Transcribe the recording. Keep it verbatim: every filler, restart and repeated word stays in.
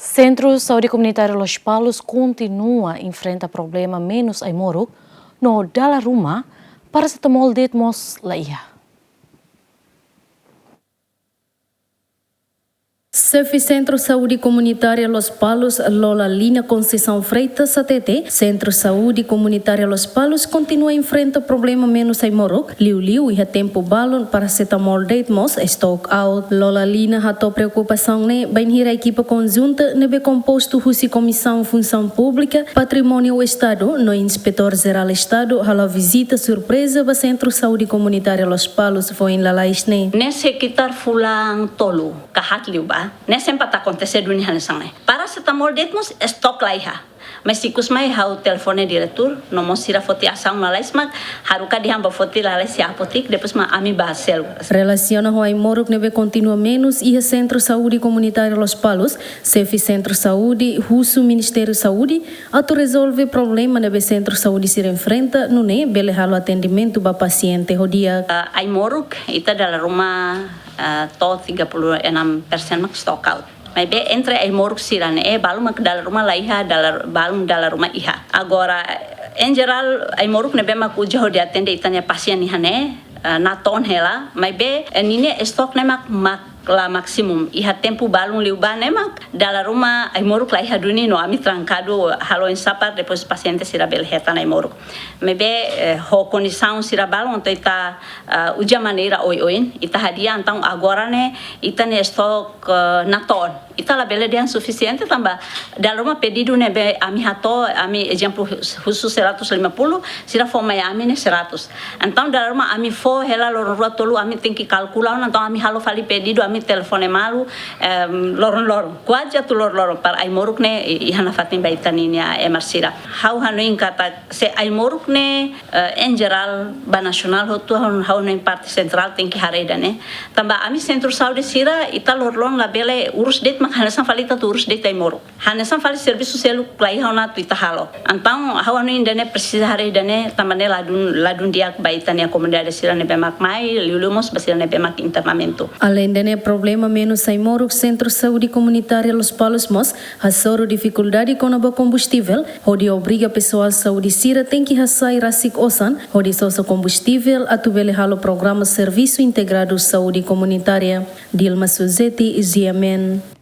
Sentru Saúde Komunitáriu Lospalos kontinua enfrenta problema menus ai-moruk, no dala ruma parasetamol de'it mós la iha. Xefe Sentru Saúde Komunitária Lospalos, Lola Lina Conceição Freitas, hatete Sentru Saúde Komunitária Lospalos kontinua enfrenta problema menus ai-moruk, liuliu iha tempu balun parasetamol de'it mós stock out. Lola Lina hato'o preokupasaun ne'e bainhira ekipa konjunta ne'ebé kompostu husi Komisaun Funsaun Públika, Patrimóniu Estadu no Inspetór Jerál Estadu halo vizita surpreza ba Sentru Saúde Komunitária Lospalos foin lalais ne'e. Ne'e sekitar fulan tolu ka haat liubá, ne'e sempre atu akontese duni hanesan ne'e. Parasetamol de'it mós stock la iha. Mas ikus mai ha'u telefone diretór, no mós sira foti asaun lalais mak, haruka dehan bá foti lalais iha apotek, depois mak ami bá selu. Relasiona ho ai-moruk ne'ebé kontinua menus iha Sentru Saúde Komunitária Lospalos, Xefe Sentru Saúde husu Ministériu Saúde atu rezolve problema ne'ebé Sentru Saúde sira enfrenta, nune'e bele halo atendimentu ba pasiente ho di'ak. Ah, ai-moruk, ita dala ruma, ah, to'o tiga puluh enam persen mak stock out. Maibé entre ai-moruk sira-ne'e, eh, balun mak dala ruma la iha, dala, balun dala ruma iha. Agora, em geral, ai-moruk ne'ebé mak uza hodi atende ita-nia pasiente iha ne'e, eh, natoon hela, maibé, eh, ninia stock ne'e mak, mak la maksimum. Iha tempu balun liubá ne'e mak dala ruma ai-moruk la iha duni no ami trankadu halo oinsá para depois pasiente sira bele hetan ai-moruk. Maibé, eh, ho kondisaun sira balun entaun ita, eh, uza maneira oioin, ita hadi'a entaun agora ne'e ita-nia stock, eh, natoon. Ita labele dehan sufisiente tanba dala ruma pedidu ne'ebé ami hato'o, ami ezemplu husu seratus lima puluh, sira fó mai ami ne'e seratus. Entaun dala ruma ami fó hela loron rua tolu, ami tenke kalkula ona, entaun ami halo fali pedidu, ami telefone malu, em, loron-loron. Kuaze atu loron-loron para ai-moruk ne'e i-, iha nafatin ba ita ninia ema sira. Ha'u hanoin katak se ai-moruk ne'e, eh, em geral, ba nasionál hotu, ha'u, ha'u hanoin parte sentrál tenke haree ida-ne'e. Tanba ami sentru saúde sira, ita loron-loron labele urus de'it mak hanesan fali ita atu urus de'it ai-moruk. Hanesan fali servisu seluk la iha ona atu ita halo. Entaun, ha'u hanoin ida-ne'e presiza haree ida-ne'e, tanba ne'e ladún, ladún di'ak ba ita-nia komunidade sira ne'ebé mak mai, liuliu mós ba sira ne'ebé mak internamentu. Aleinde ne'e problema menus ai-moruk, Sentru Saúde Komunitária Lospalos mós hasoru difikuldade kona-ba kombustivel, hodi obriga pesoál saúde sira tenke hasai rasik osan hodi sosa kombustivel atu bele halo programa servisu integradu saúde komunitária. Dilma Suzeti, G M N.